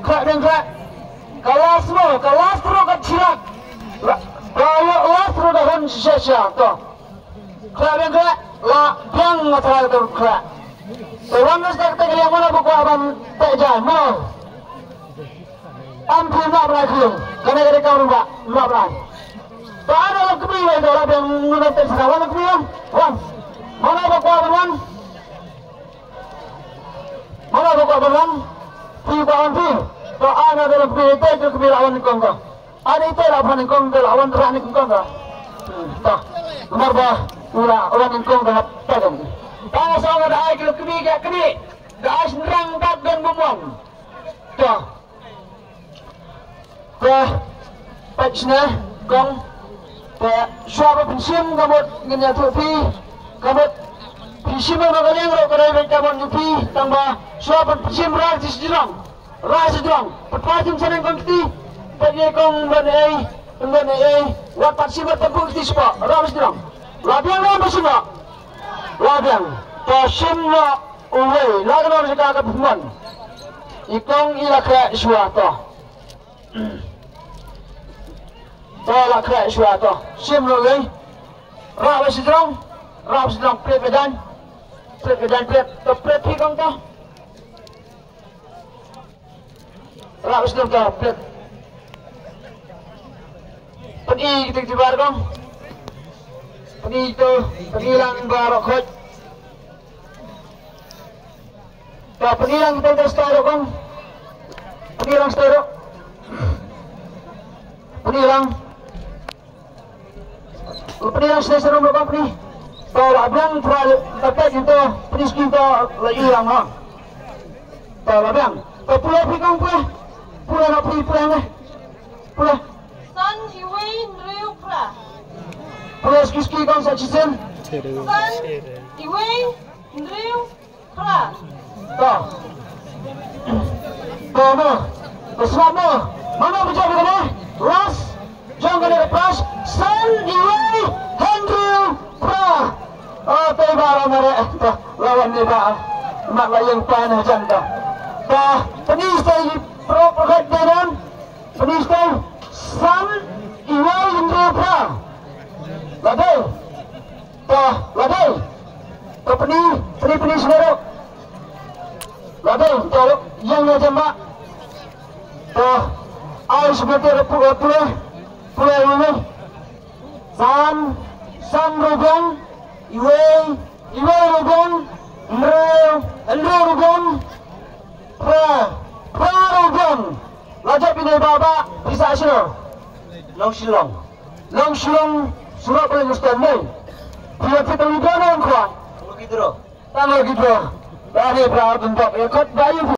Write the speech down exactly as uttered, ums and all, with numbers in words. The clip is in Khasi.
Khleh biang khleh. Ka last mo, ka last ruh ka shilak. La, ka last ruh da hon shisha shisha to. Khleh biang khleh, la biang nga tharai to khleh. Te wan nas tak tak yang mana buku aban tak jai mo. Am phi mlak bnai khlieh. Kane kane ka rumbak mlak bnai. To ana la kbi wai to la biang nguna tak shisha wan la kbi wan. Wan. Mana buku aban wan. Mana ba kwah ban wan? Phi kwah wan phi. To, ai na dalam phi ite ju kbira wan nyngkong ka. Ai ite la wan nyngkong te la wan rah nyngkong ka. Hmm, to. Namar ba u la wan nyngkong ka hap ta kan. Tang sa nga da ai kilo kbi ka kbi. Da ai shynrang bad don bumong. To. Te, peit shane, kong, te, shuwa ba pynshim ka mut ngin ïathuh phi, ka mut phi shim ba ka liang ruh ka dei beit ka mut ngi phi, tang ba shuwa ba pynshim rah shi jrong, rah shi jrong, pat pat shim shane kong kti, peit ïa kong ban ei, ban ei, wat pat shim ba tang kong kti spah, rah shi jrong. La biang ruh ba shim ruh. La biang. Te shim ruh. Uwei, la ka nor jaka ka pynmon. I kong i la khreh shuwa to. To la khreh shuwa to. Shim lo lei. Rah ba shi jrong. Rah ba shi jrong pret ba dan. Pret ba dan pret. To pret phi kong to. Rah ba shi jrong to pret. Pynï kita kita bar kong. Pynï to, pynï lang ba rok khot. To, pynï lang kita kita stai rok kong. Pynï lang stai rok. Pynï lang. Pynï lang stai stai rok kong pynï. To, la biang pra, la pynï kita, pynï skin to, la ï lang ha. To, la biang. To, pule phi kong pule. Pule na phi pule ne. Pule. San iwei hynriew phra. Pule ski ski kong sa chisem. San iwei hynriew phra. To. To mo. Ko sma mo. Mano baja kane? Last. Jong kane ka prize. San iwei hynriew phra. Oh, te ba la mare. To. Lawan ni ba. Mat la yang pan hajan to. To. Pynï stai pro pro khat dei nan. Pynï stai san iwei hynriew phra. La dei. To, la dei. To pynï, pynï, pynï sngewthuh. La dei, to ïeng ïa jamba. To, ai sngewthuh pu, pu, pule, pule. San, san rubiang, iwei, iwei rubiang, hynriew, hynriew rubiang, phra, phra rubiang. La jop ine ba ba, pisa sino. Long Shillong. Long Shillong, surok paling ustan nei. Pia kita ni dona ang kwa. Tang lo ki draw. Tang lo ki draw. Dari pra ardun top, ya kot bayu.